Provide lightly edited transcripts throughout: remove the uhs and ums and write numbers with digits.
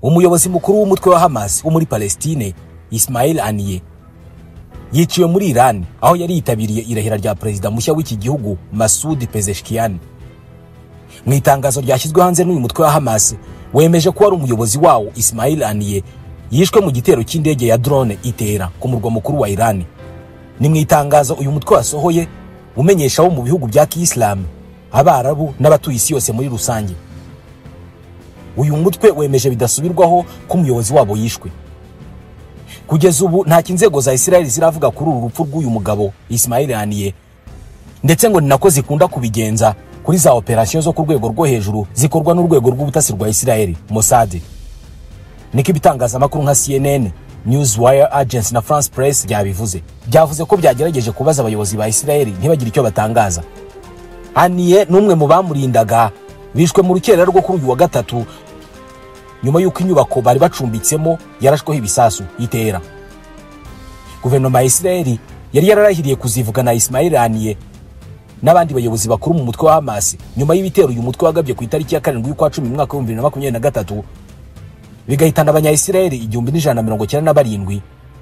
Umuyobozi mukuru w'umutwe wa Hamas wo muri Palestine, Ismail Haniyeh, yiciwe muri Iran aho yari yitabiriye irahira rya perezida mushya w'iki gihugu, Masoud Pezeshkian. Mu itangazo ryashyizwe hanze n'uyu mutwe wa Hamas, wemeje ko wari umuyobozi wawo Ismail Haniyeh yishwe mu gitero cy'indege ya drone itera ku murwa mukuru wa Iran. Ni mu itangazo uyu mutwe wasohoye umenyesha abo mu bihugu bya Kiyisilamu, Abarabu n'abatuye isi yose muri rusange. Uyu mutwe wemeje bidasubirwaho ko umuyobozi wabo yishwe. Kugeza ubu nta inzego za Israel ziravuga kuri uru rupfu rw'uyu mugabo Ismail Haniyeh, ndetse ngo ni nako zikunda kubigenza kuri za operasiyo zo ku rwego rwo hejuru zikorwa n'urwego rw'ubutasi rwa Israel, Mossad. Niko ibitangazamakuru nka CNN, Newswire Agency na France Press byabivuze. Byavuze ko byagerageje kubaza abayobozi ba Israel ntibagire icyo batangaza. Haniyeh n'umwe mu bamurindaga bishwe mu rukerera rwo kuri uyu wa gatatu nyuma y'uko inyubako bari bacumbitsemo yarashweho ibisasu itera. Guverinoma ya Israel yari yararahiriye kuzivugana Ismail Haniyeh n'abandi bayobozi bakuru mu mutwe wa Hamas nyuma y'ibitero uyu mutwe wagabye ku itariki ya 7 y'ukwa 10 mu mwaka wa 2023, bigahitana abanya-Israel 1197,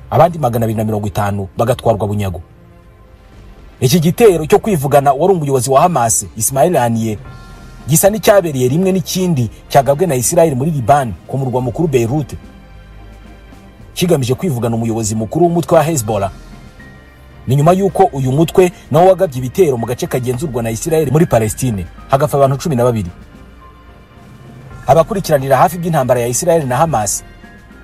abandi 250 bagatwarwa bunyago. Iki gitero cyo kwivugana wari umuyobozi wa Hamas Ismail Haniyeh gisa n'icyabereye rimwe n'ikindi cyagabwe na Israel muri Liban ku murwa mukuru Beirut, kigamije kwivugana umuyobozi mukuru w'umutwe wa Hezbollah. Ni nyuma y'uko uyu mutwe nawo wagabye ibitero mu gace kagenzurwa na Israel muri Palestine, hagapfa abantu 12. Abakurikiranira hafi by'intambara ya Israel na Hamas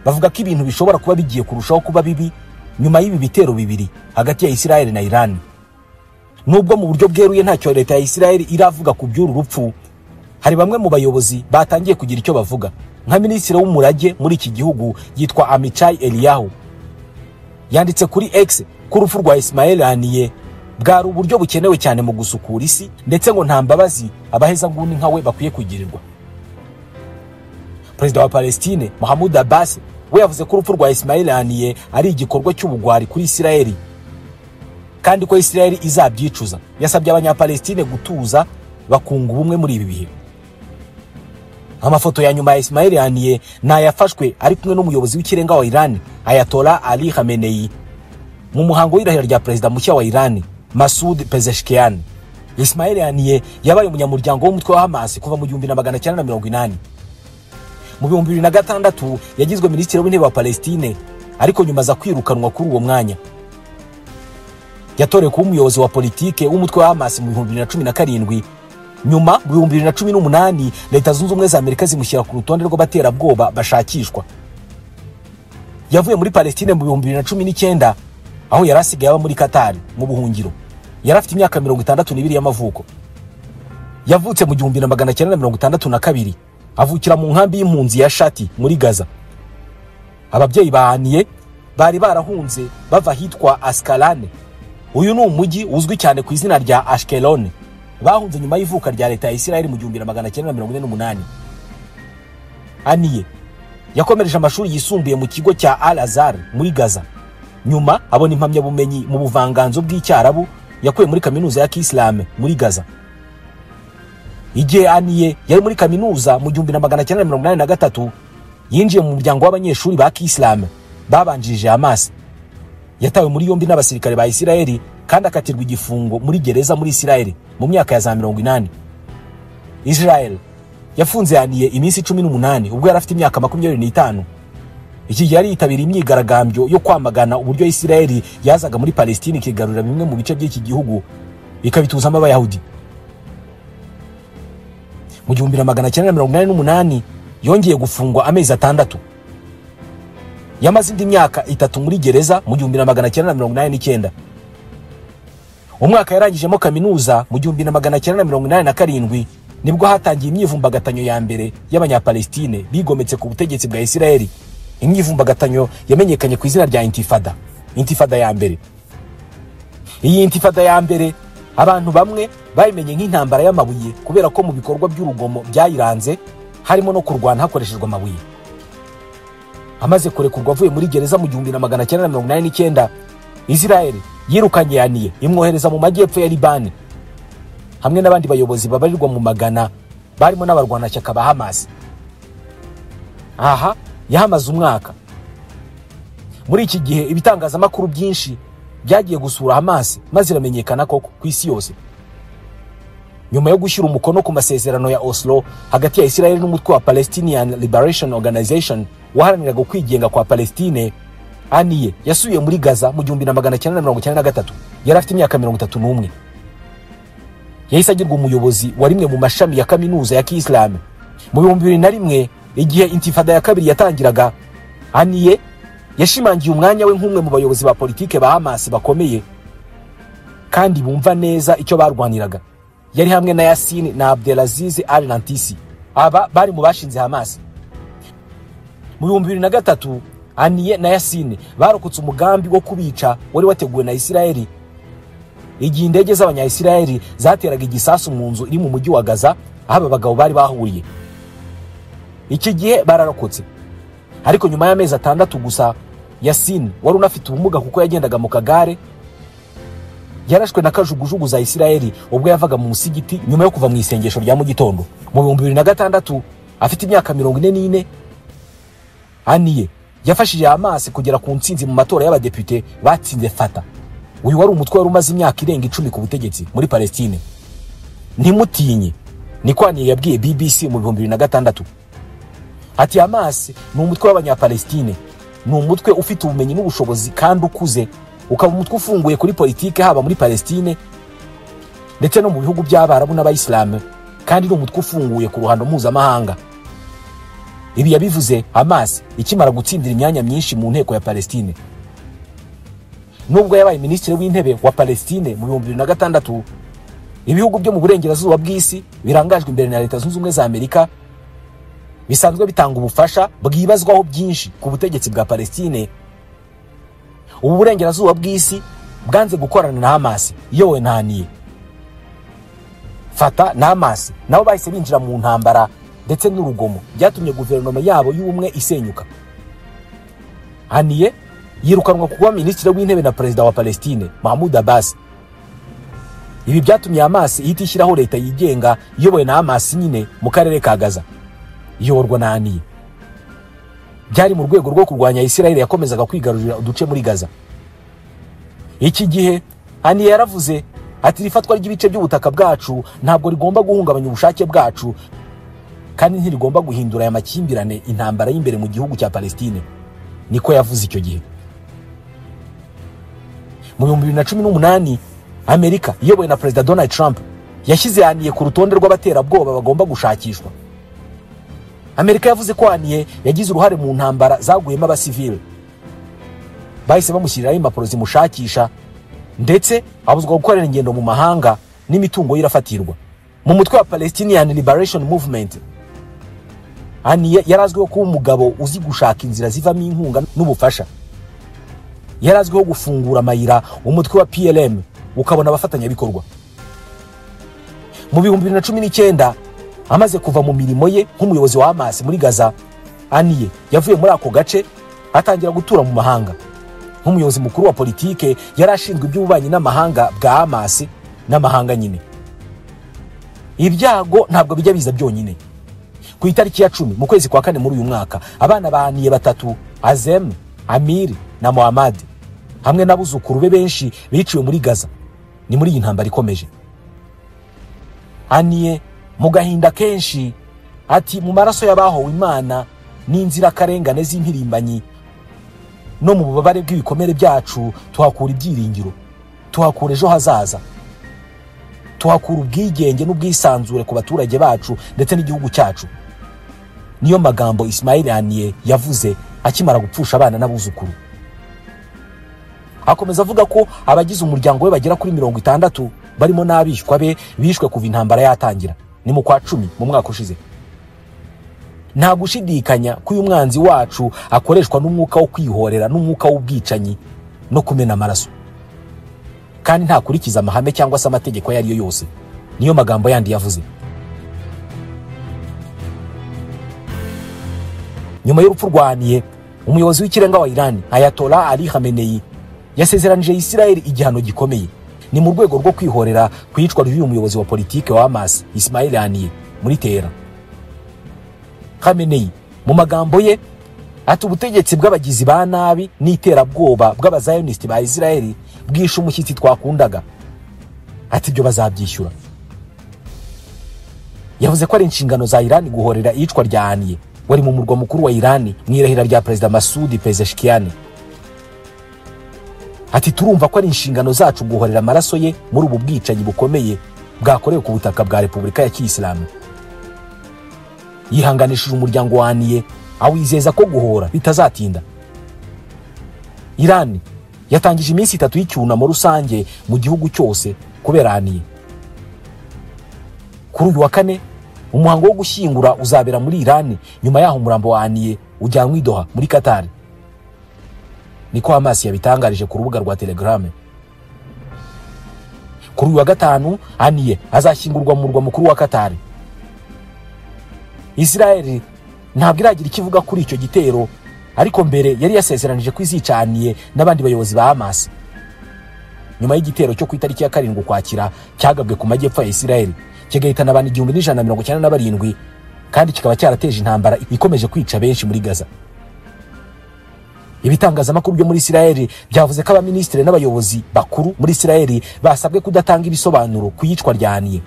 bavuga ko ibintu bishobora kuba bigiye kurushaho kuba bibi nyuma y'ibi bitero bibiri hagati ya Israel na Iran. Nubwo mu buryo bweruye ntacyo leta ya Israel iravuga ku by'uru rupfu, hari bamwe mu bayobozi batangiye kugira icyo bavuga, nka minisitiri w'umurage muri iki gihugu yitwa Amichai Eliyahu. Yanditse kuri X ko urupfu rwa Ismail Haniyeh bwari uburyo bukenewe cyane mu gusukura isi, ndetse ngo nta mbabazi abahezanguni nka we bakwiye kugirirwa. Perezida wa Palestine Mahmoud Abbas we yavuze ko urupfu rwa Ismail Haniyeh ari igikorwa cy'ubugwari kuri Israel, kandi ko Israel izabyicuza. Yasabye abanyapalestine gutuza bakunga ubumwe muri ibi bihe. Amafoto ya nyuma ya Ismail Haniyeh nayafashwe ari kumwe n'umuyobozi w'ikirenga wa Iran Ayatollah Ali Khamenei mu muhango w'irahira rya perezida mushya wa Iran Masoud Pezeshkian. Ismail Haniyeh yabaye umunyamuryango w'umutwe wa Hamas kuva mu 1980. Mu 2006 yagizwe minisitiri w'intebe wa Palestine, ariko nyuma aza kwirukanwa kuri uwo mwanya. Yatorewe kuba umuyobozi wa politike w'umutwe wa Hamas mu 2017. Nyuma mu 2018 Leta Zunze Ubumwe za Amerika zimushyira ku rutonde rw'abaterabwoba bashakishwa. Yavuye muri Palestine mu 2019 aho yari asigaye aba muri Qatar mu buhungiro. Yari afite imyaka 62 y'amavuko. Yavutse mu 1962, avukira mu nkambi y'impunzi ya Shati muri Gaza. Ababyeyi ba Haniyeh bari barahunze bava ahitwa Askalane. Uyu ni umujyi uzwi cyane ku izina rya Ashkelon. Bahunze nyuma y'ivuka rya leta ya Israel mu 1948. Haniyeh yakomereje amashuri yisumbuye mu kigo cya Al Azhar muri Gaza. Nyuma abona impamyabumenyi mu buvanganzo bw'Icyarabu yakuye muri kaminuza ya Kiyisilamu muri Gaza. Igihe Haniyeh yari muri kaminuza mu 1983 yinjiye mu muryango w'abanyeshuri ba Kiyisilamu babanjirije Hamas. Yatawe muri yombi n'abasirikare ba Israel kandi akatirwa igifungo muri gereza muri Israel mu myaka ya za 80. Israel yafunze Haniyeh iminsi 18 ubwo yari afite imyaka 25. Iki gihe yari yitabiriye imyigaragambyo yo kwamagana uburyo Israel yazaga muri Palestine ikigarurira bimwe mu bice by'iki gihugu ikabituzamo Abayahudi. Mu 1988 yongeye gufungwa amezi 6. Yamaze indi myaka 3 muri gereza mu 1989. Umwaka yarangijemo kaminuza mu 1987 nibwo hatangiye imyivumbagatanyo ya mbere y'abanyapalestine bigometse ku butegetsi bwa Israel. Imyivumbagatanyo yamenyekanye ku izina rya Intifada, Intifada ya mbere. Iyi Intifada ya mbere abantu bamwe bayimenye nk'intambara y'amabuye kubera ko mu bikorwa by'urugomo byayiranze harimo no kurwana hakoreshejwe amabuye. Amaze kurekurwa avuye muri gereza mu 1989, Israel yirukanye Haniyeh imwohereza mu majyepfo ya Libani hamwe n'abandi bayobozi babarirwa mu magana barimo n'abarwanashyaka ba Hamas. Aha yahamaze umwaka. Muri iki gihe ibitangazamakuru byinshi byagiye gusura Hamas maze iramenyekana koko ku isi yose. Nyuma yo gushyira umukono ku masezerano ya Oslo hagati ya Israel n'umutwe wa Palestinian Liberation Organization waharaniraga kwigenga kwa Palestine, Haniyeh yasubiye muri Gaza mu 1993. Yari afite imyaka 31. Yahise agirwa umuyobozi wa rimwe mu mashami ya kaminuza ya Kiislamu. Mu 2001 igihe intifada ya kabiri yatangiraga, Haniyeh yashimangiye umwanya we nk'umwe mu bayobozi ba politike ba Hamas bakomeye kandi bumva neza icyo barwaniraga. Yari hamwe na Yasin na Abdelaziz Al-Rantisi, aba bari mu bashinze Hamas. Mu 2003 Haniyeh na Yasin barokotse umugambi wo kubica wari wateguwe na Israeli igihe indege z'abanya-Israeli zateraga igisasu mu nzu iri mu mujyi wa Gaza aho aba bagabo bari bahuriye. Iki gihe bararokotse, ariko nyuma y'amezi 6 gusa Yasin wari unafite ubumuga kuko yagendaga mu kagare yarashwe na kajugujugu za Israeli ubwo yavaga mu musigiti nyuma yo kuva mu isengesho rya mu gitondo. Mu 2006 afite imyaka 44, Haniyeh yafashije Hamas kugera ku ntsinzi mu matora y'abadepite batsinze Fatah. Uyu wari umutwe wari umaze imyaka irenga 10 ku butegetsi muri Palestine. Ntimutinye, niko Haniyeh yabwiye BBC mu 2006. Ati Hamas ni umutwe w'abanyapalestine, ni umutwe ufite ubumenyi n'ubushobozi kandi ukuze, ukaba umutwe ufunguye kuri politike haba muri Palestine ndetse no mu bihugu by'Abarabu n'Abayisilamu, kandi ni umutwe ufunguye ku ruhando mpuzamahanga. Ibi yabivuze Hamas ikimara gutsindira imyanya myinshi mu nteko ya Palestine. Nubwo yabaye minisitiri w'intebe wa Palestine mu 2006, ibihugu byo mu burengerazuba bw'isi birangajwe imbere na Leta Zunze Ubumwe za Amerika bisanzwe bitanga ubufasha bwibazwaho byinshi ku butegetsi bwa Palestine. Ubu burengerazuba bw'isi bwanze gukorana na Hamas iyobowe na Haniyeh. Fatah na Hamas nabo bahise binjira mu ntambara ndetse n'urugomo byatumye guverinoma yabo y'ubumwe isenyuka. Haniyeh yirukanwa kuba minisitiri w'intebe na perezida wa Palestine Mahmoud Abbas. Ibi byatumye Hamas ihita ishyiraho leta yigenga iyobowe na Hamas nyine mu karere ka Gaza, iyoborwa na Haniyeh. Byari mu rwego rwo kurwanya Israel yakomezaga kwigarurira uduce muri Gaza. Iki gihe Haniyeh yaravuze ati ifatwa ry'ibice by'ubutaka bwacu ntabwo rigomba guhungabanya ubushake bwacu kandi ntirigomba guhindura aya makimbirane intambara y'imbere mu gihugu cya Palestine. Niko yavuze icyo gihe. Mu 2018 Amerika iyobowe na Perezida Donald Trump yashyize Haniyeh ku rutonde rw'abaterabwoba bagomba gushakishwa. Amerika yavuze ko Haniyeh yagize uruhare mu ntambara zaguyemo abasivile. Bahise bamushyiriraho impapuro zimushakisha ndetse abuzwa gukorera ingendo mu mahanga n'imitungo irafatirwa. Mu mutwe wa Palestinian Liberation Movement, Haniyeh yarazwiho kuba umugabo uzi gushaka inzira zivamo inkunga n'ubufasha. Yarazwiho gufungura amayira umutwe wa PLM ukabona abafatanyabikorwa. Mu 2019 amaze kuva mu mirimo ye nk'umuyobozi wa Hamas muri Gaza, Haniyeh yavuye muri ako gace atangira gutura mu mahanga. Nk'umuyobozi mukuru wa politike yari ashinzwe iby'ububanyi n'amahanga bwa Hamas n'amahanga nyine. Ibyago ntabwo bijya biza byonyine. Ku itariki ya 10 mu kwezi kwa 4 muri uyu mwaka, abana ba Haniyeh batatu, Azem, Amir na Mohammad, hamwe n'abuzukuru be benshi biciwe muri Gaza. Ni muri iyi ntambara ikomeje. Haniyeh mu gahinda kenshi ati mu maraso y'abahowe Imana n'inzirakarengane z'impirimbanyi no mu bubabare bw'ibikomere byacu tuhakura ibyiringiro, tuhakura ejo hazaza, tuhakura ubwigenge n'ubwisanzure ku baturage bacu ndetse n'igihugu cyacu. Niyo magambo Ismail Haniyeh yavuze akimara gupfusha abana n'abuzukuru. Akomeza avuga ko abagize umuryango we bagera kuri 60 barimo n'abishwa be bishwe kuva intambara yatangira. Ni mu kwa 10 mu mwaka ushize. Nta gushidikanya ko uyu mwanzi wacu akoreshwa n'umwuka wo kwihorera n'umwuka w'ubwicanyi no kumena amaraso, kandi ntakurikiza amahame cyangwa se amategeko ayo ariyo yose. Niyo magambo yandi yavuze. Nyuma y'urupfu rwa Haniyeh, umuyobozi w'ikirenga wa Iran Ayatollah Ali Khamenei yasezeranije Israel igihano gikomeye. Ni mu rwego rwo kwihorera ku iyicwa ry'uyu muyobozi wa politike wa Hamas Ismail Haniyeh muri Tehran. Khamenei Mu magambo ye ati ubutegetsi bw'abagizi ba nabi n'iterabwoba bw'abazayonisti ba Israeli bwishe umushyitsi twakundaga. Ati ibyo bazabyishyura. Yavuze ko ari inshingano za Iran guhorera iyicwa rya Haniyeh wari mu murwa mukuru wa Iran mu irahira rya Perezida Masoud Pezeshkian. Ati turumva ko ari inshingano zacu guhorera amaraso ye muri ubu bwicanyi bukomeye bwakorewe ku butaka bwa Repubulika ya Kiyisilamu. Yihanganishije umuryango wa Haniyeh awizeza ko guhora bitazatinda. Iran yatangije iminsi 3 y'icyunamo rusange mu gihugu cyose kubera Haniyeh. Kuri uyu wa kane umuhango wo gushyingura uzabera muri Iran, nyuma yaho umurambo wa Haniyeh ujyanwe i Doha muri Qatar. Niko Hamas yabitangarije ku rubuga rwa Telegram. Kuri uyu wa gatanu Haniyeh azashyingurwa mu murwa mukuru wa Qatar. Israel ntabwo iragira ikivuga kuri icyo gitero, ariko mbere yari yasezeranije ko izica Haniyeh n'abandi bayobozi ba Hamas. Nyuma y'igitero cyo ku itariki ya 7 Ukwakira cyagabwe ku majyepfo ya Israel kigahitana abantu 1197 kandi kikaba cyarateje intambara ikomeje kwica benshi muri Gaza. Ibitangazamakuru byo muri Israel byavuze ko abaminisitiri n'abayobozi bakuru muri Israel basabwe kudatanga ibisobanuro ku yicwa rya Haniyeh.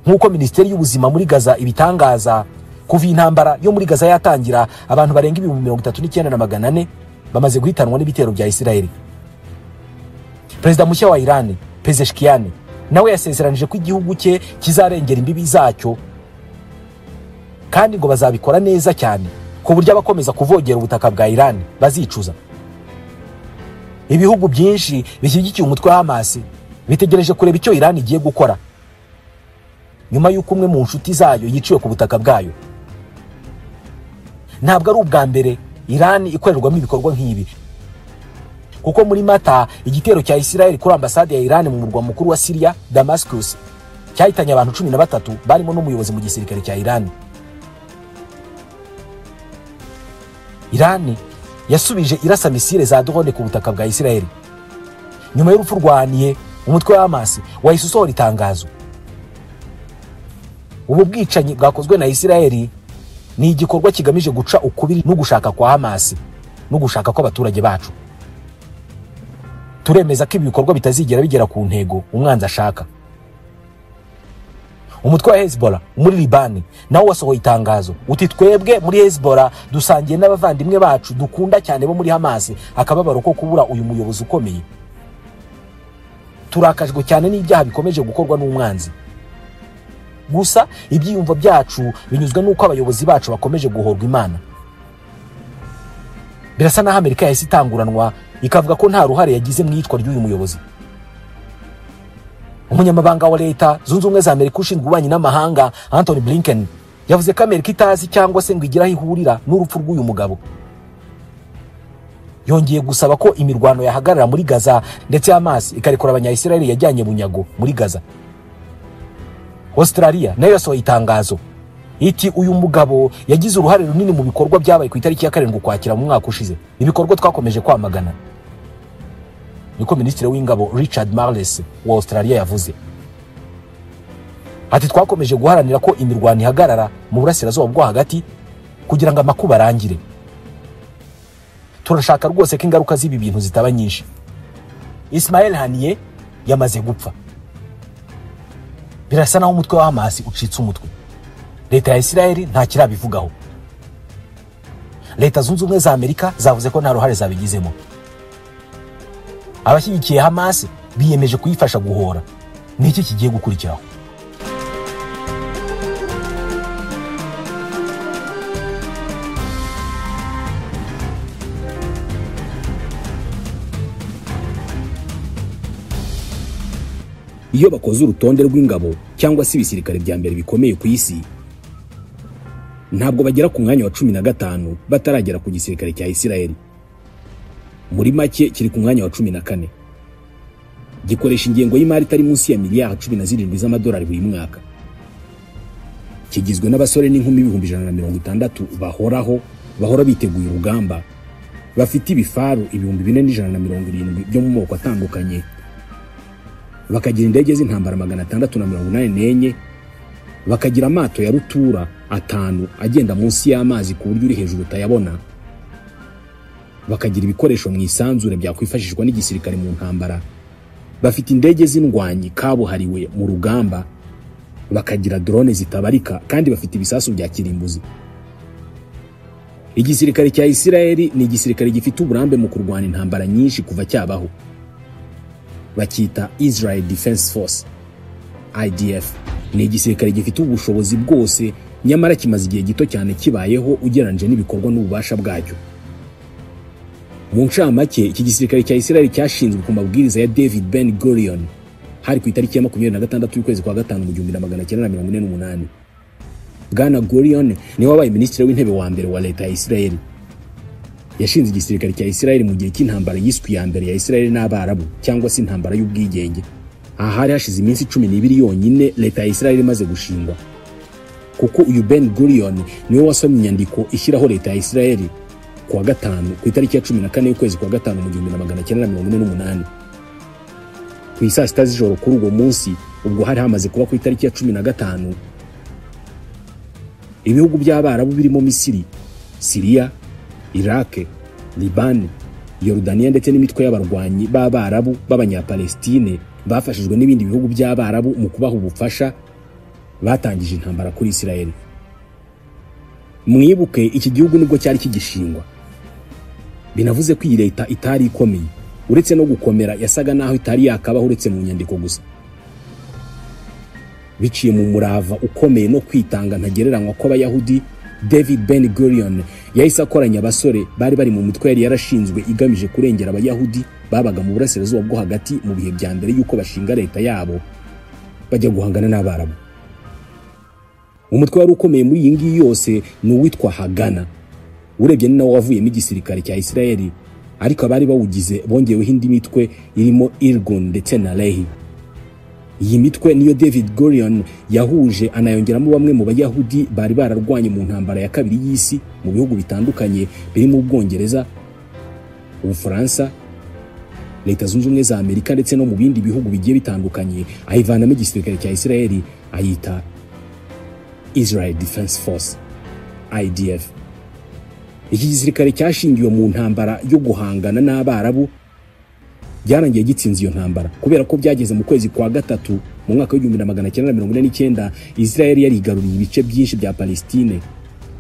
Nk'uko Minisiteri y'Ubuzima muri Gaza ibitangaza, kuva intambara yo muri Gaza yatangira abantu barenga 39,400 bamaze guhitanwa n'ibitero bya Israel. Perezida mushya wa Iran Pezeshkian nawe yasezeranije ko igihugu cye kizarengera imbibi zacyo kandi ngo bazabikora neza cyane ku buryo abakomeza kuvogera ubutaka bwa Iran bazicuza. Ibihugu byinshi bishyigikiye umutwe wa Hamas bitegereje kureba icyo Iran igiye gukora nyuma y'uko umwe mu nshuti zayo yiciwe ku butaka bwayo. Ntabwo ari ubwa mbere Iran ikorerwamo ibikorwa nk'ibi, kuko muri Mata igitero cya Israel kuri ambasade ya Iran mu murwa mukuru wa Syria Damascus cyahitanye abantu 13 barimo n'umuyobozi mu gisirikare cya Iran. Iran yasubije irasa misile za drone ku butaka bwa Israel. Nyuma y'urupfu rwa Haniyeh, umutwe wa Hamas wahise usohora itangazo. Ubu bwicanyi bwakozwe na Israel ni igikorwa kigamije guca ukubiri no gushaka kwa Hamas no gushaka kw'abaturage bacu. Turemeza ko ibi bikorwa bitazigera bigera ku ntego umwanzi ashaka. Umutwe wa Hezbollah muri Libani nawo wasohoye itangazo uti twebwe muri Hezbollah dusangiye n'abavandimwe bacu dukunda cyane bo muri Hamas akababaro ko kubura uyu muyobozi ukomeye. Turakajwe cyane n'ibyaha bikomeje gukorwa n'umwanzi. Gusa ibyiyumvo byacu binyuzwe n'uko abayobozi bacu bakomeje guhorwa Imana. Birasa naho Amerika yahise itanguranwa ikavuga ko nta ruhare yagize mu iyicwa ry'uyu muyobozi. Umunyamabanga wa Leta Zunze Ubumwe za Amerika ushinzwe ububanyi n'amahanga Anthony Blinken yavuze ko Amerika itazi cyangwa se ngo igire aho ihurira n'urupfu rw'uyu mugabo. Yongeye gusaba ko imirwano yahagarara muri Gaza ndetse Hamas ikarekura abanya-Israel yajyanye bunyago muri Gaza. Australia nayo yasohoye itangazo iti uyu mugabo yagize uruhare runini mu bikorwa byabaye ku itariki ya 7 Ukwakira mu mwaka ushize, ibikorwa twakomeje kwamagana. Niko Minisitiri w'Ingabo Richard Marles wa Australia yavuze. Ati twakomeje guharanira ko imirwano ihagarara mu burasirazuba bwo hagati kugira ngo amakuba arangire. Turashaka rwose ko ingaruka z'ibi bintu zitaba nyinshi. Ismail Haniyeh yamaze gupfa. Birasa naho umutwe wa Hamas ucitse umutwe. Leta ya Israel nta kirabivugaho. Leta Zunze Ubumwe za Amerika zavuze ko nta ruhare zabigizemo. Abashyigikiye Hamas biyemeje kuyifasha guhora. Ni iki kigiye gukurikiraho? Iyo bakoze urutonde rw'ingabo cyangwa se ibisirikare bya mbere bikomeye ku isi, ntabwo bagera ku mwanya wa 15 bataragera ku gisirikare cya Israel. Muri make kiri ku mwanya wa 14. Gikoresha ingengo y'imari itari munsi ya miliyari 17 z'amadolari buri mwaka. Kigizwe n'abasore n'inkumi 160,000 bahoraho bahora biteguye urugamba, bafite ibifaru 4170 byo mu moko atandukanye, bakagira indege z'intambara 684 Bakagira amato ya rutura 5 agenda munsi y'amazi ku buryo uri hejuru utayabona. Bakagira ibikoresho mu isanzure byakwifashishwa n'igisirikare mu ntambara. Bafite indege z'indwanyi kabuhariwe mu rugamba. Bakagira drone zitabarika kandi bafite ibisasu bya kirimbuzi. Igisirikare cya Isirayeli ni igisirikare gifite uburambe mu kurwana intambara nyinshi kuva cyabaho. Bakita Israel Defense Force, IDF. Ni igisirikare gifite ubushobozi bwose, nyamara kimaze igihe gito cyane kibayeho ugereranyije n'ibikorwa n'ububasha bwacyo. Mu ncamake, iki gisirikare cya Isirayeli cyashinzwe ku mabwiriza ya David Ben Gurion hari ku itariki ya 26 y'ukwezi kwa gatanu mu 1948. Bwana Gurion niwe wabaye minisitiri w'intebe wa mbere wa leta ya Isirayeli. Yashinze igisirikare cya Isirayeli mu gihe cy'intambara yiswe ya mbere ya Isirayeli n'Abarabu, cyangwa se intambara y'ubwigenge. Aha hari hashize iminsi 12 yonyine leta ya Isirayeli imaze gushingwa, kuko uyu Ben Gurion niwe wasomye inyandiko ishyiraho leta ya Isirayeli kuwa gatanu ku itariki ya 14 y'ukwezi kwa gatanu mu 1948. Ku isaa sita z'ijoro kuri uwo munsi, ubwo hari hamaze kuba ku itariki ya 15, ibihugu by'Abarabu birimo Misiri, Siriya, Iraq, Liban, Yorodaniya ndetse n'imitwe y'abarwanyi b'Abarabu b'Abanyapalestine bafashijwe n'ibindi bihugu by'Abarabu mu kubaha ubufasha, batangije intambara kuri Isirayeli. Mwibuke iki gihugu nibwo cyari kigishingwa. Binavuze ko iyi leta itari ikomeye, uretse no gukomera yasaga naho itari yakabaho uretse mu nyandiko gusa. Biciye mu murava ukomeye no kwitanga ntagereranywa kw'Abayahudi, David Ben Gurion yahise akoranya abasore bari bari mu mitwe yari yarashinzwe igamije kurengera Abayahudi babaga mu burasirazuba bwo hagati mu bihe bya mbere y'uko bashinga leta yabo, bajya guhangana n'Abarabu. Umutwe wari ukomeye muri iyi ngiyi yose ni uwitwa Hagana. Urebye ni nawo wavuyemo igisirikare cya Isirayeli, ariko abari bawugize bongeweho indi mitwe irimo Irgun ndetse na Lehi. Iyi mitwe niyo David Gurion yahuje anayongeramo bamwe mu Bayahudi bari bararwanye mu ntambara ya kabiri y'isi mu bihugu bitandukanye birimo Ubwongereza, Ubufaransa, Leta Zunze Ubumwe za Amerika ndetse no mu bindi bihugu bigiye bitandukanye, ayivanamo igisirikare cya Isirayeli ayita Israel Defense Force, IDF. Iki gisirikare cyashingiwe mu ntambara yo guhangana n'Abarabu byarangiye gitsinze iyo ntambara, kubera ko byageze mu kwezi kwa gatatu mu mwaka wa 1949 Israel yarigaruriye ibice byinshi bya Palestine,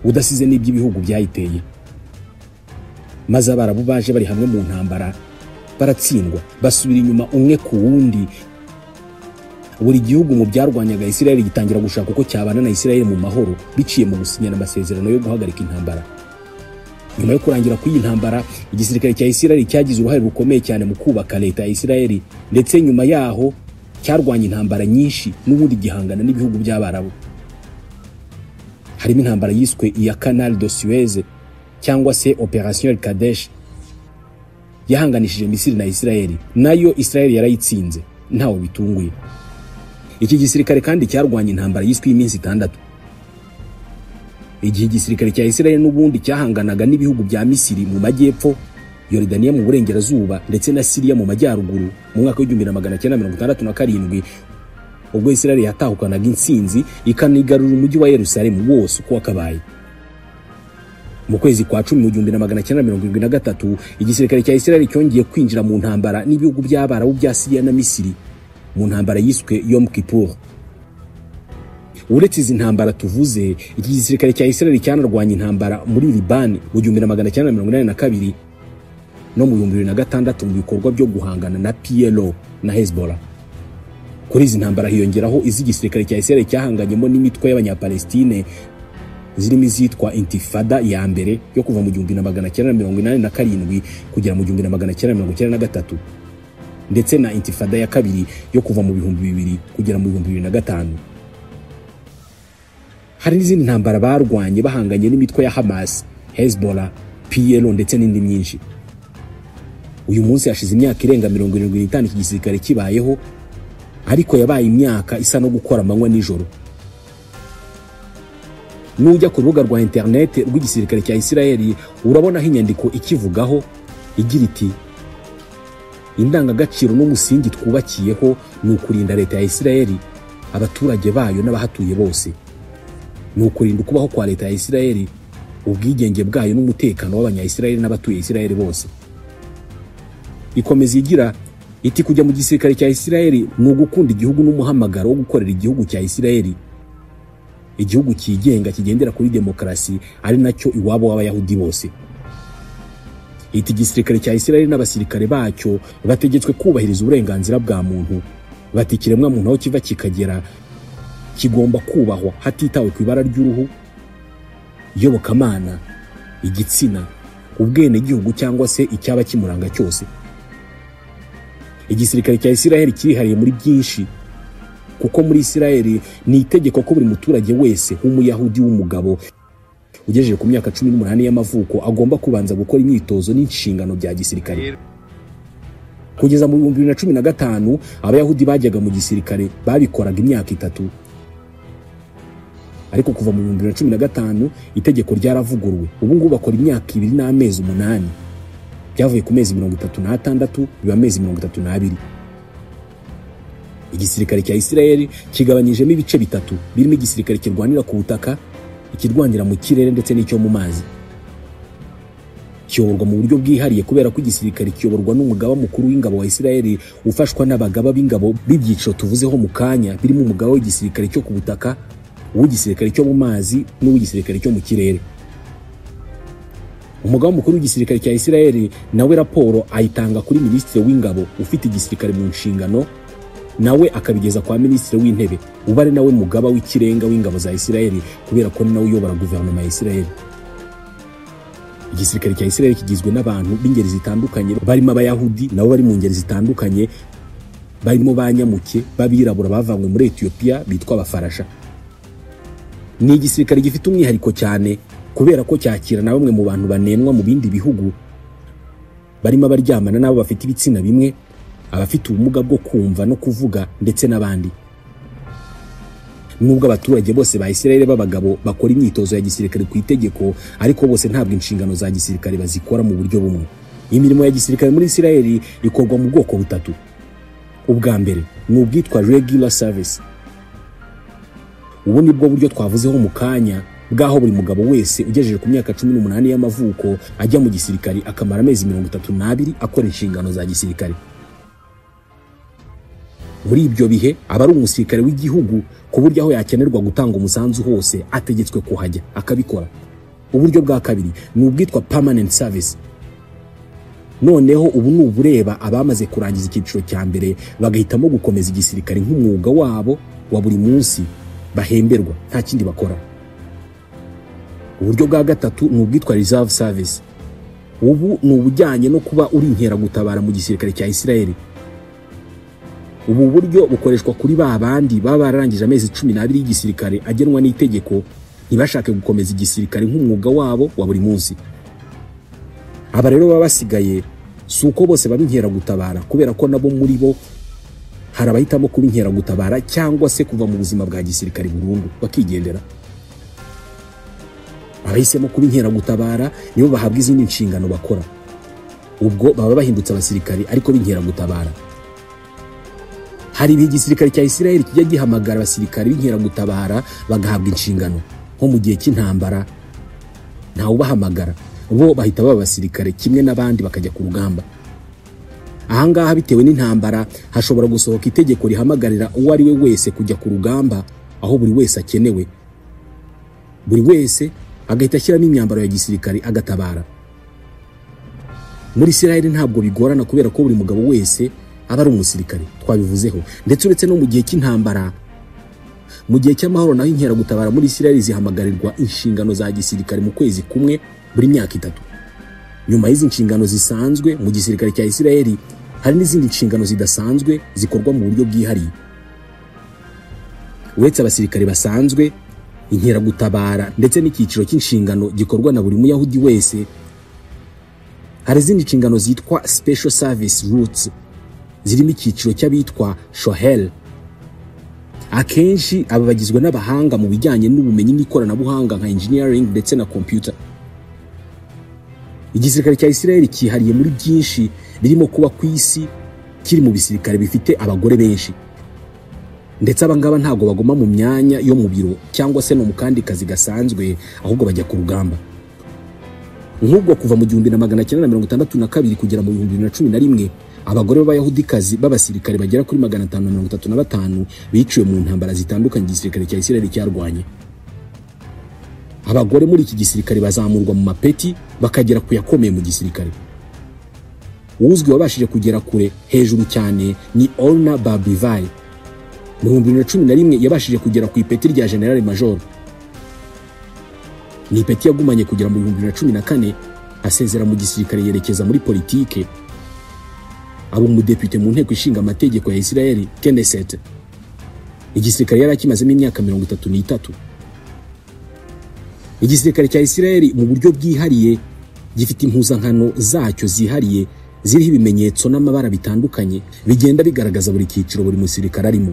udasize n'iby'ibihugu byayiteye. Maze Abarabu baje bari hamwe mu ntambara baratsindwa, basubira inyuma umwe ku wundi. Buri gihugu mu byarwanyaga Israel gitangira gushaka uko cyabana na Israel mu mahoro biciye mu gusinyana amasezerano yo guhagarika intambara. Nyuma yo kurangira kw'iyi ntambara, igisirikare cya Isirayeli cyagize uruhare rukomeye cyane mu kubaka leta ya Isirayeli, ndetse nyuma yaho cyarwanye intambara nyinshi n'ubundi gihangana n'ibihugu by'Abarabu. Harimo intambara yiswe iya Canal de Suez cyangwa se Operation El Kadesh yahanganishije Misiri na Isirayeli, nayo Isirayeli yarayitsinze ntawe bitunguye. Iki gisirikare kandi cyarwanye intambara yiswe iminsi 6. Igihe igisirikare cya Isirayeli n'ubundi cyahanganaga n'ibihugu bya Misiri mu majyepfo, Yorodaniya mu burengerazuba ndetse na Siriya mu majyaruguru mu mwaka wa 1967, ubwo Isirayeli yatahukanaga intsinzi ikanigarura umujyi wa Yerusalemu wose uko wakabaye. Mu kwezi kwa 10 mu 1973, igisirikare cya Isirayeli cyongeye kwinjira mu ntambara n'ibihugu by'Abarabu bya Siriya na Misiri mu ntambara yiswe Yom Kippur. Uretse izi ntambara tuvuze, iki gisirikare cya Isirayeli cyanarwanye intambara muri Liban mu 1982 no mu 2006 mu bikorwa byo guhangana na PLO na Hezbollah. Kuri izi ntambara hiyongeraho iz'igisirikare cya Isirayeli cyahanganyemo n'imitwe y'Abanyapalestine zirimo izitwa Intifada ya mbere yo kuva mu 1987 kugera mu 1993 ndetse na Intifada ya kabiri yo kuva mu 2000 kugera mu 2005. Hari n'izindi ntambara barwanye bahanganye n'imitwe ya Hamas, Hezbollah, PLO ndetse n'indi myinshi. Uyu munsi hashize imyaka irenga 75 iki gisirikare kibayeho, ariko yabaye imyaka isa no gukora amanywa nijoro. Nujya ku rubuga rwa internet rw'igisirikare cya Isirayeli urabonaho inyandiko ikivugaho igira iti: indangagaciro n'umusingi twubakiyeho ni ukurinda leta ya Isirayeli, abaturage bayo n'abahatuye bose. Ni ukurinda ukubaho kwa leta ya Isirayeli, ubwigenge bwayo n'umutekano w'abanya-Isirayeli n'abatuye Isirayeli bose. Ikomeza igira iti kujya mu gisirikare cya Isirayeli ni ugukunda igihugu n'umuhamagaro wo gukorera igihugu cya Isirayeli, igihugu cyigenga kigendera kuri demokarasi, ari nacyo iwabo w'abayahudi bose. Iti igisirikare cya Isirayeli n'abasirikare bacyo bategetswe kubahiriza uburenganzira bwa muntu, bati ikiremwa muntu aho kiva kikagera kigomba kubahwa hatitawe ku ibara ry'uruhu, iyobokamana, igitsina, ubwenegihugu cyangwa se icyaba kimuranga cyose. Igisirikare cya Isirayeli kirihariye muri byinshi, kuko muri Isirayeli ni itegeko ko buri muturage wese w'umuyahudi w'umugabo ugejeje ku myaka 18 y'amavuko agomba kubanza gukora imyitozo n'inshingano bya gisirikare. Kugeza mu 2015 abayahudi bajyaga mu gisirikare babikoraga imyaka 3, ariko kuva mu 2015 itegeko ryaravuguruwe, ubu ngubu bakora imyaka 2 n'amezi 8, byavuye ku mezi 36 biba amezi 32. Igisirikare cya Isirayeli kigabanyijemo ibice 3 birimo igisirikare kirwanira ku butaka, ikirwanira mu kirere ndetse n'icyo mu mazi. Kiyoborwa mu buryo bwihariye kubera ko igisirikare kiyoborwa n'umugaba mukuru w'ingabo wa Isirayeli ufashwa n'abagaba b'ingabo b'ibyiciro tuvuzeho mu kanya, birimo umugaba w'igisirikare cyo ku butaka, uw'igisirikare cyo mu mazi n'uw'igisirikare cyo mu kirere. Umugaba mukuru w'igisirikare cya Isirayeli nawe raporo ayitanga kuri minisitiri w'ingabo ufite igisirikare mu nshingano, nawe akabigeza kwa minisitiri w'intebe uba ari nawe mugaba w'ikirenga w'ingabo za Isirayeli, kubera ko nawe uyobora guverinoma ya Isirayeli. Igisirikare cya Isirayeli kigizwe n'abantu b'ingeri zitandukanye, barimo abayahudi nabo bari mu ngeri zitandukanye, barimo banyamuke b'abirabura bavanywe muri Ethiopia bitwa abafarasha. Ni igisirikare gifite umwihariko cyane kubera ko cyakira na bamwe mu bantu banenwa mu bindi bihugu, barimo abaryamana n'abo bafite ibitsina bimwe, abafite ubumuga bwo kumva no kuvuga ndetse n'abandi. Nubwo abaturage bose ba Isirayeli b'abagabo bakora imyitozo ya gisirikare ku itegeko, ariko bose ntabwo inshingano za gisirikare bazikora mu buryo bumwe. Imirimo ya gisirikare muri Isirayeli ikorwa mu bwoko butatu. Ubwa mbere ni ubwitwa regular service. Ubu ni bwo buryo twavuzeho mu kanya bw'aho buri mugabo wese ugejeje ku myaka 18 y'amavuko ajya mu gisirikare akamara amezi 32 akora inshingano za gisirikare. Muri ibyo bihe aba ari umusirikare w'igihugu ku buryo aho yakenerwa gutanga umusanzu hose ategetswe kuhajya akabikora. Uburyo bwa kabiri ni ubwitwa permanent service. Noneho ubu ni ubureba abamaze kurangiza icyiciro cya mbere bagahitamo gukomeza igisirikare nk'umwuga wabo wa buri munsi, bahemberwa nta kindi bakora. Uburyo bwa gatatu ni ubwitwa reserve service. Ubu ni ubujyanye no kuba uri inkeragutabara mu gisirikare cya Isirayeli. Ubu buryo bukoreshwa kuri ba bandi baba bararangije amezi 12 y'igisirikare agenwa n'itegeko, ntibashake gukomeza igisirikare nk'umwuga wabo wa buri munsi. Aba rero baba basigaye si uko bose baba inkeragutabara, kubera ko nabo muri bo hari abahitamo kuba inkeragutabara cyangwa se kuva mu buzima bwa gisirikare burundu bakigendera. Abahisemo kuba inkeragutabara nibo bahabwa izindi nshingano bakora, ubwo baba bahindutse abasirikare ariko b'inkeragutabara. Hari ibihe igisirikare cya Isirayeli kijya gihamagara abasirikare b'inkeragutabara bagahabwa inshingano, nko mu gihe cy'intambara ntawe ubahamagara, bo bahita baba abasirikare kimwe n'abandi bakajya ku rugamba. Ahangaha bitewe n'intambara hashobora gusohoka itegeko rihamagarira uwo ari we wese kujya ku rugamba aho buri wese akenewe, buri wese agahita ashyiramo imyambaro ya gisirikare agatabara. Muri Isirayeli ntabwo bigorana kubera ko buri mugabo wese aba ari umusirikare, twabivuzeho. Ndetse uretse no mu gihe cy'intambara, mu gihe cy'amahoro naho inkeragutabara muri Isirayeli zihamagarirwa inshingano za gisirikare mu kwezi kumwe buri myaka 3. Nyuma y'izi nshingano zisanzwe mu gisirikare cya Isirayeli hari n'izindi nshingano zidasanzwe zikorwa mu buryo bwihariye. Uretse abasirikare basanzwe, inkeragutabara ndetse n'icyiciro cy'inshingano gikorwa na buri muyahudi wese, hari izindi nshingano zitwa special service routes, zirimo icyiciro cy'abitwa shohel. Akenshi aba bagizwe n'abahanga mu bijyanye n'ubumenyi n'ikoranabuhanga nka engineering ndetse na computer. Igisirikare cya Isirayeli cyihariye muri byinshi birimo kuba ku isi kiri mu bisirikare bifite abagore benshi. Ndetse abangaba ntabwo baguma mu myanya yo mu biro cyangwa se no mu kandi kazi gasanzwe, ahubwo bajya ku rugamba. Nk'ubwo kuva mu 1962 kugera mu 2011, abagore b'abayahudikazi b'abasirikare bagera kuri 535 biciwe mu ntambara zitandukanye igisirikare cya Israel cyarwanye. Abagore muri iki gisirikare bazamurwa mu mapeti bakagera ku yakomeye mu gisirikare. Uzwi wabashije kugera kure hejuru cyane ni Orna Barbivai. Mu 2011 yabashije kugera ku ipeti rya General Major. Ni ipeti yagumanye kugera mu 2014, asezera mu gisirikare yerekeza muri politike, aba umudepite mu nteko ishinga amategeko ya Israel, Knesset. Igisirikare yari akimazemo imyaka 33. Igisirikare cya Israel mu buryo bwihariye gifite impuzankano zacyo zihariye ziriho ibimenyetso n'amabara bitandukanye bigenda bigaragaza buri cyiciro buri musirikare arimo.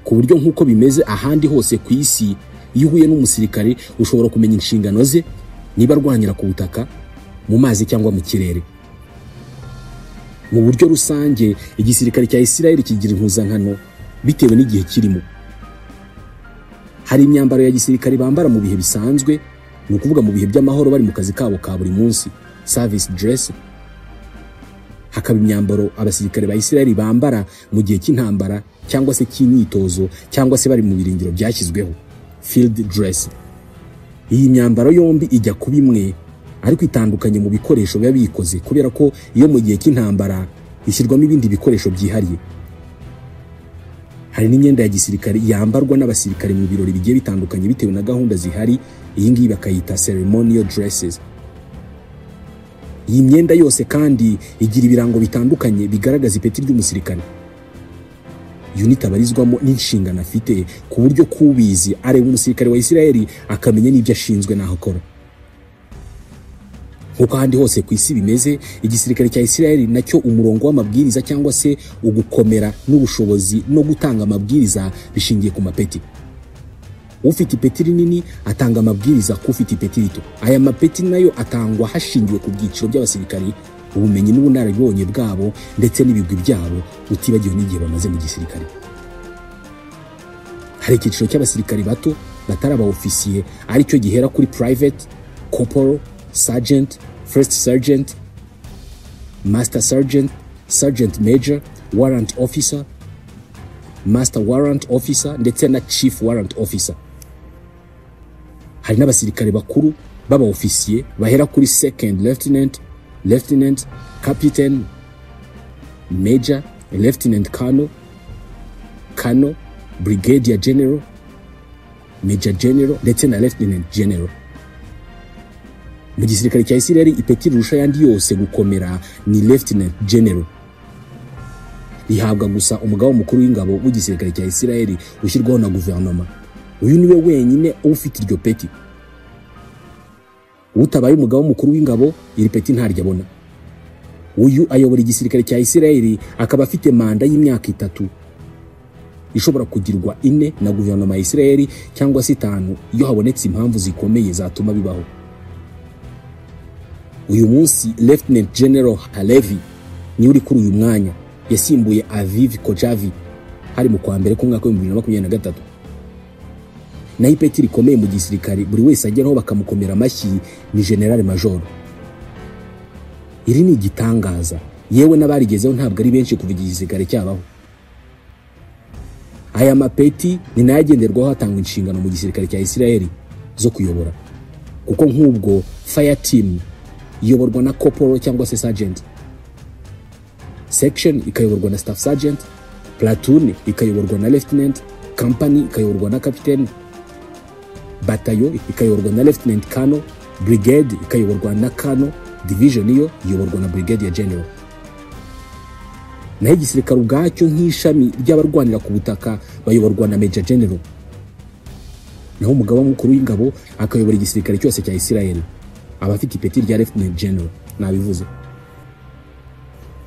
Ku buryo nk'uko bimeze ahandi hose ku isi, iyo uhuye n'umusirikare ushobora kumenya inshingano ze, niba arwanira ku butaka, mu mazi cyangwa mu kirere. Mu buryo rusange igisirikare cya Israel kigira impuzankano bitewe n'igihe kirimo. Hari imyambaro ya gisirikare bambara mu bihe bisanzwe, ni ukuvuga mu bihe by'amahoro bari mu kazi kabo ka buri munsi, service dress. Hakaba imyambaro abasirikare ba Israel bambara mu gihe cy'intambara cyangwa se cy'imyitozo cyangwa se bari mu birindiro byashyizweho, field dress. Iyi myambaro yombi ijya kuba imwe, ariko itandukanye mu bikoresho biba biyikoze, kubera ko iyo mu gihe cy'intambara ishyirwamo ibindi bikoresho byihariye. Hari n'imyenda ya gisirikare yambarwa n'abasirikare mu birori bigiye bitandukanye bitewe na gahunda zihari, iyi ngiyi bakayita ceremonial dresses. Iyi myenda yose kandi igira ibirango bitandukanye bigaragaza ipeti ry'umusirikare, unit abarizwamo n'inshingano afite, ku buryo kubizi areba umusirikare wa Israel akamenya n'ibyo ashinzwe n'aho akora. Nk'uko ahandi hose ku isi bimeze, igisirikare cya Israel nacyo umurongo w'amabwiriza cyangwa se ugukomera n'ubushobozi no gutanga amabwiriza bishingiye ku mapeti. Ufite ipeti rinini atanga amabwiriza ku ufite ipeti rito. Aya mapeti nayo atangwa hashingiwe ku byiciro by'abasirikari, ubumenyi n'ubunararibonye bwabo ndetse n'ibigwi byabo, utibagiwe n'igihe bamaze mu gisirikare. Hari icyiciro cy'abasirikari bato batari aba ofisiye, aricyo gihera kuri private, corporal, sergeant, first sergeant, master sergeant, sergeant major, warrant officer, master warrant officer ndetse na chief warrant officer. Hari n'abasirikare bakuru b'aba ofisiye bahera kuri second lieutenant, lieutenant, captain, major, lieutenant colonel, colonel, brigadier general, major general ndetse na lieutenant general. Mu gisirikare cya Israel ipeti rirusha ayandi yose gukomera ni lieutenant general. Rihabwa gusa umugaba mukuru w'ingabo w'igisirikare cya Israel ushyirwaho na guverinoma. Uyu niwe wenyine ufite iryo peti. Utabaye umugaba mukuru w'ingabo iri peti ntaryo abona. Uyu ayobora igisirikare cya Israel akaba afite manda y'imyaka 3 ishobora kugirwa 4 na guverinoma ya Israel cyangwa se 5 iyo habonetse impamvu zikomeye zatuma bibaho. Uyu munsi Lieutenant General Halevi ni uri kuri uyu mwanya, yasimbuye Aviv Kojavi hari mu kwa mbere k'umwaka wa 2023. Naho ipeti rikomeye mu gisirikare buri wese ageraho bakamukomera amashyi ni General Major. Iri ni igitangaza, yewe n'abarigezeho ntabwo ari benshi kuva igisirikare cyabaho. Aya mapeti ni nayo agenderwaho hatangwa inshingano mu gisirikare cya Israel zo kuyobora, kuko nk'ubwo fire team iyoborwa na corporal cyangwa se sergeant, section ikayoborwa na staff sergeant, platoon ikayoborwa na lieutenant, company ikayoborwa na captain, batayo ikayoborwa na lieutenant colonel, brigade ikayoborwa na colonel, division iyo iyoborwa na brigadier general. Naho igisirikare ubwacyo nk'ishami ry'abarwanira ku butaka bayoborwa na major general. Naho umugaba mukuru w'ingabo akayobora igisirikare cyose cya Israel, abafite ipeti rya lieutenant general. Nabivuze,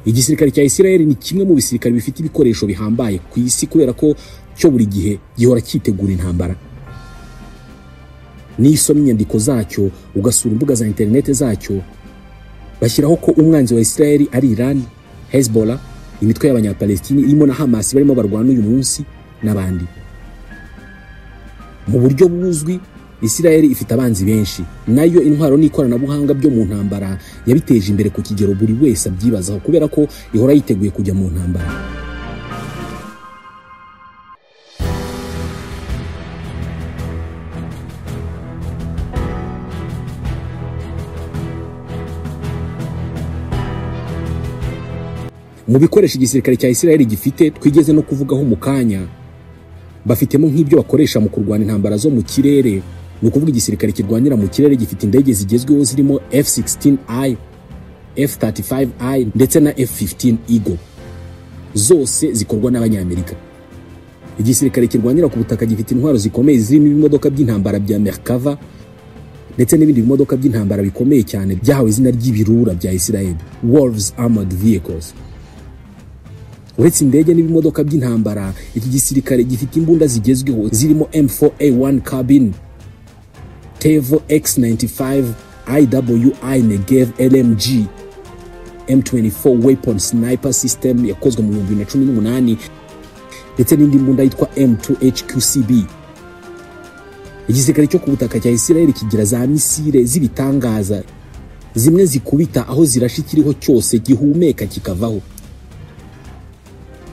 igisirikare cya Israel ni kimwe mu bisirikare bifite ibikoresho bihambaye ku isi, kubera ko cyo buri gihe gihora cyitegura intambara. Nisomye inyandiko zacyo ugasura imbuga za internet zacyo, bashyiraho ko umwanzi wa Israel ari Iran, Hezbollah, Imitwe y'Abanyapalestine irimo na Hamas barimo barwana uyu munsi n'abandi. Mu buryo buzwi, Israel ifite abanzi benshi, nayo intwaro n'ikoranabuhanga byo mu ntambara yabiteje imbere ku kigero buri wese abyibazaho, kubera ko ihora yiteguye kujya mu ntambara. Mu bikoresho igisirikare cya Israel gifite twigeze no kuvugaho mu kanya, bafitemo nk'ibyo bakoresha mu kurwana intambara zo mu kirere. Ni ukuvuga igisirikare kirwanira mu kirere gifite indege zigezweho zirimo F-16I, F-35I ndetse na F-15 Eagle, zose zikorwa n'Abanyamerika. Igisirikare kirwanira ku butaka gifite intwaro zikomeye zirimo ibimodoka by'intambara bya Merkava ndetse n'ibindi bimodoka by'intambara bikomeye cyane byahawe izina ry'ibirura bya Israel, Wolves Armored Vehicles. Uretse indege n'ibimodoka by'intambara, iki gisirikare gifite imbunda zigezweho zirimo M4A1 Carbine, Tevo X95 IWI Negev LMG, M24 Weapon Sniper System yakozwe mu 2018, ndetse n'indi mbunda yitwa M2 HQCB. Igisirikare cyo ku butaka cya Israel kigira za misile z'ibitangaza, zimwe zikubita aho zirashe ikiriho cyose gihumeka kikavaho,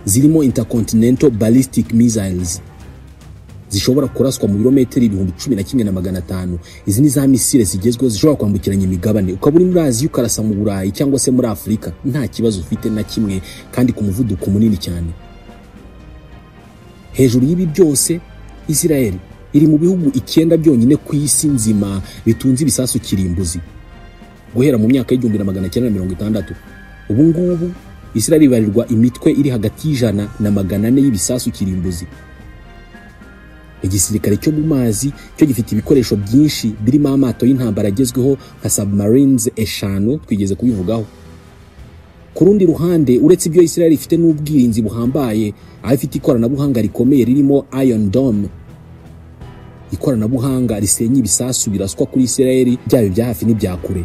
zirimo Intercontinental Ballistic Missiles zishobora kuraswa mu birometero 11,500. Izi ni za misile zigezweho zishobora kwambukiranya imigabane, ukaba uri muri Aziya ukarasa mu Burayi cyangwa se muri Afurika nta kibazo ufite na kimwe, kandi ku muvuduko munini cyane. Hejuru y'ibi byose, Israel iri mu bihugu 9 byonyine ku isi nzima bitunze ibisasu kirimbuzi guhera mu myaka y'1960. Ubu ngubu Israel ibarirwa imitwe iri hagati y'ijana na 400 y'ibisasu kirimbuzi. Igisirikare cyo mu mazi cyo gifite ibikoresho byinshi birimo amato y'intambara agezweho nka submarines 5 twigeze kubivugaho. Ku rundi ruhande, uretse ibyo Israel ifite n'ubwirinzi buhambaye, aho ifite ikoranabuhanga rikomeye ririmo Iron Dome, ikoranabuhanga risenya ibisasu biraswa kuri Israel byaba ibya hafi n'ibya kure.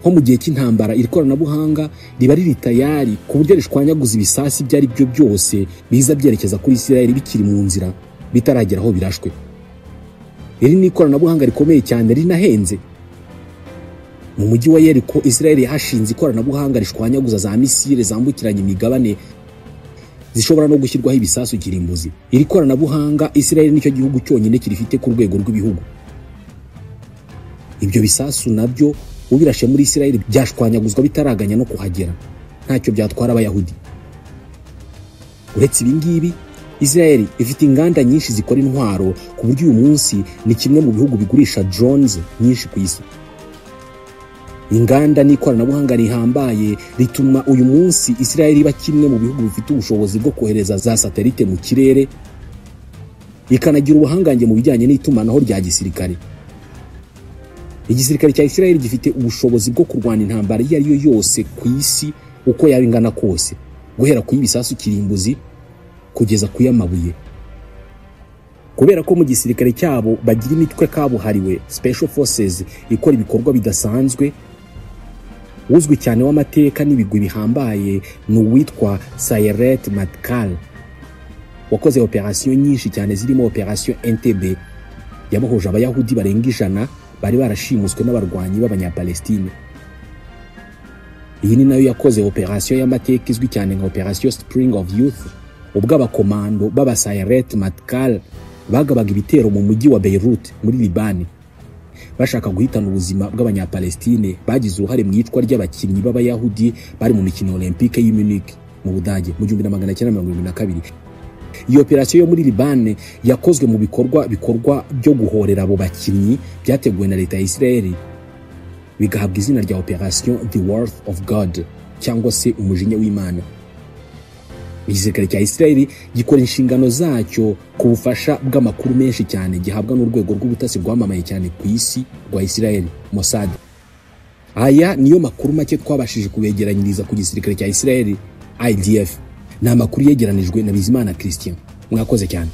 Nko mu gihe cy'intambara, iri koranabuhanga riba riri tayari ku buryo rishwanyaguza ibisasi ibyo ari byo byose biza byerekeza kuri Israel bikiri mu nzira, bitaragera aho birashwe. Iri ni ikoranabuhanga rikomeye cyane rinahenze. Mu mujyi wa Yeriko, Israel yahashinze ikoranabuhanga rishwanyaguza za misile zambukiranya imigabane zishobora no gushyirwaho ibisasu kirimbuzi. Iri koranabuhanga Israel nicyo gihugu cyonyine kirifite ku rwego rw'ibihugu. Ibyo bisasu nabyo ubirashe muri Israel byashwanyaguzwa bitaraganya no kuhagera, ntacyo byatwara Abayahudi. Uretse ibi ngibi, Israel ifite inganda nyinshi zikora intwaro, ku buryo uyu munsi ni kimwe mu bihugu bigurisha drones nyinshi ku isi. Inganda n'ikoranabuhanga rihambaye rituma uyu munsi Israel iba kimwe mu bihugu bifite ubushobozi bwo kohereza za satelite mu kirere, ikanagira ubuhangange mu bijyanye n'itumanaho rya gisirikare. Igisirikare cya Israel gifite ubushobozi bwo kurwana intambara iyo ari yo yose ku isi uko yaba ingana kose, guhera ku y'ibisasu kirimbuzi kugeza ku y'amabuye. Kubera ko mu gisirikare cyabo bagira imitwe kabuhariwe, Special Forces, ikora ibikorwa bidasanzwe, uzwi cyane w'amateka n'ibigwi bihambaye ni uwitwa Sayeret Matkal, wakoze operasiyo nyinshi cyane zirimo operasiyo NTB yabohoje Abayahudi barenga 100 bari barashimuswe n'abarwanyi b'Abanyapalestine. Iyi ni nayo yakoze operasiyo y'amateka izwi cyane nka operasiyo Spring of Youth, ubwo abakomando b'Abasayeret Matkal bagabaga ibitero mu mujyi wa Beirut muri Libani, bashaka guhitana ubuzima bw'Abanyapalestine bagize uruhare mu iyicwa ry'abakinnyi b'Abayahudi bari mu mikino Olympique y'i Munich mu Budage mu 1972. Iyo operasiyo yo muri Libani yakozwe mu bikorwa byo guhorera abo bakinnyi byateguwe na leta ya Israel, bigahabwa izina rya operasiyo The Wrath of God cyangwa se umujinya w'Imana. Igisirikare cya Israel gikora inshingano zacyo ku bufasha bw'amakuru menshi cyane gihabwa n'urwego rw'ubutasi rwamamaye cyane ku isi rwa Israel, Mossad. Aya niyo makuru make twabashije kubegeranyiriza ku gisirikare cya Israel, IDF. Ni amakuru yegeranijwe na Bizimana Christian. Mwakoze cyane.